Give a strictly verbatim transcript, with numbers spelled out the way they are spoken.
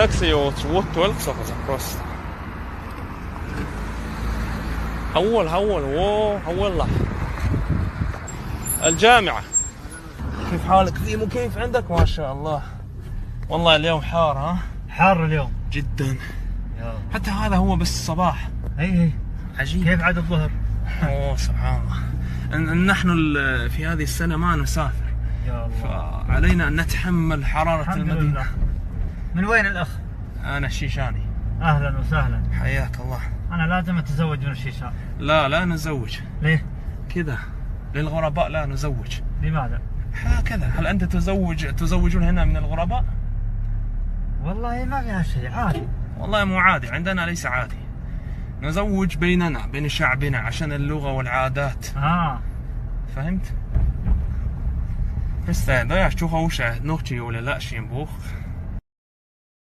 Taxi och två tolv så pass cross. هول هول وو هول الله. الجامعة. كيف حالك ذيمو؟ كيف عندك؟ ما شاء الله. والله اليوم حار، ها؟ حار اليوم. جدا. يا. حتى هذا هو بس الصباح. اي اي. عجيب. كيف عاد الظهر؟ اوه، سبحان الله. إن إن نحن ال- في هذه السنة ما نسافر. يا الله. فعلينا ان نتحمل حرارة الحمد المدينة. لله. من وين الاخ؟ انا الشيشاني. اهلا وسهلا. حياك الله. انا لازم اتزوج من الشيشان. لا، لا نزوج. ليه؟ كذا. للغرباء لا نزوج. لماذا؟ هكذا. هل انت تزوج تزوجون هنا من الغرباء؟ والله ما فيها شيء، عادي. والله مو عادي، عندنا ليس عادي. نزوج بيننا، بين شعبنا، عشان اللغة والعادات. اه. فهمت؟ بس ضيع شو خوشة نوتشي ولا لا شي بوخ.